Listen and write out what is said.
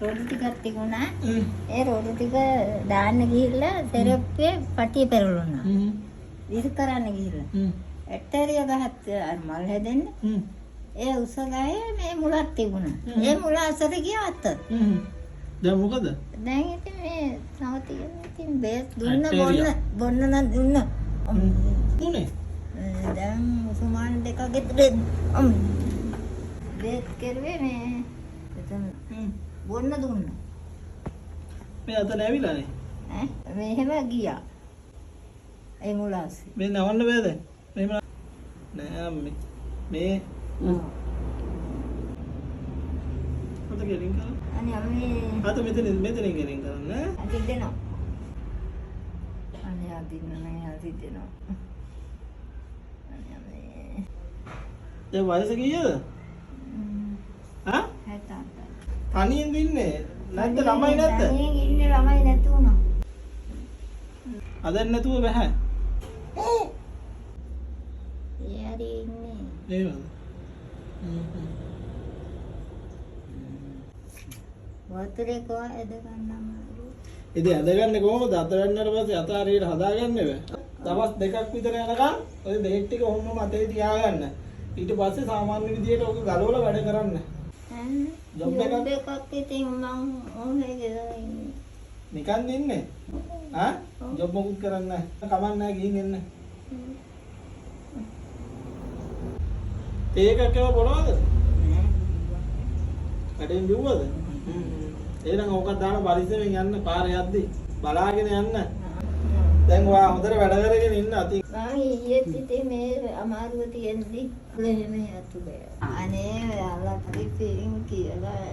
රොඩු ටිකක් තිබුණා. ඒ රොඩු ටික දාන්න ගිහිල්ලා සෙරප්පේ පටිය පෙරළුණා. විසු කරන්න ගිහිල්ලා. ඇටරිය ගහත් අර මල් හැදෙන්න. ඒ උස ගහේ මේ මුලක් තිබුණා. ඒ මුල අසර ගියා අත. දැන් මොකද? දැන් ඉතින් මේ තව තියෙන ඉතින් බේස් දුන්න බොන්න බොන්න නම් දුන්න. දුන්නේ. දැන් සුමාන දෙකක් විතර බේත් කරුවේ මේ එතන බොන්න දුන්නා. මේ අත නැවිලානේ. ඈ මෙහෙම ගියා. ඒ මුල අස්සේ. මේ නවන්න බෑ දැන්. මෙහෙම නෑ අම්මේ. මේ අත ගෙලින් කරන්න. අනේ අම්මේ. අත මෙතනින් මෙතනින් ගෙලින් කරන්න ඈ. අදින්න. අනේ අදින්න නෑ අදින්නවා. අනේ අම්මේ. දැන් වයස කීයද? ඈ? 78. තනියෙන් ඉන්නේ නැද්ද ළමයි නැද්ද? තනියෙන් ඉන්නේ ළමයි නැතු වුණා. අදන් නැතුව බෑ. ඒ හරි ඉන්නේ. එහෙමද? වතුරේ කොහ ඇද ගන්න අමාරුයි. ඉතින් ඇදගන්නේ කොහොමද? අත වැන්නට පස්සේ අත හරියට හදාගන්න බෑ. දවස් දෙකක් විතර යනකම් ඔය බෙහෙත් ටික ඔහොම මතේ තියාගන්න. ඊට පස්සේ සාමාන්‍ය විදියට ඔක ගලවලා වැඩ කරන්න. ජොබ් එකක් ඉතින් මං ඔහේ ගෙදර ඉන්නේ. නිකන් ඉන්නේ? ආ? ජොබ් මොකුත් කරන්නේ නැහැ. කමක් නැහැ ගිහින් එන්න. තේ එකක් ඒවා බොනවද? නෑ. කඩෙන් බිව්වද? එහෙනම් ඕකක් දාලා පරිස්සමෙන් යන්න පාරේ යද්දි බලාගෙන යන්න. දැන් ඔයා හොඳට වැඩ කරගෙන ඉන්න අතින්. මං ඊයේත් ඉතින් මේ අමාරුව තියෙද්දි එහෙම යතු බෑ. අනේ ඔයාලා පිටින් කියලා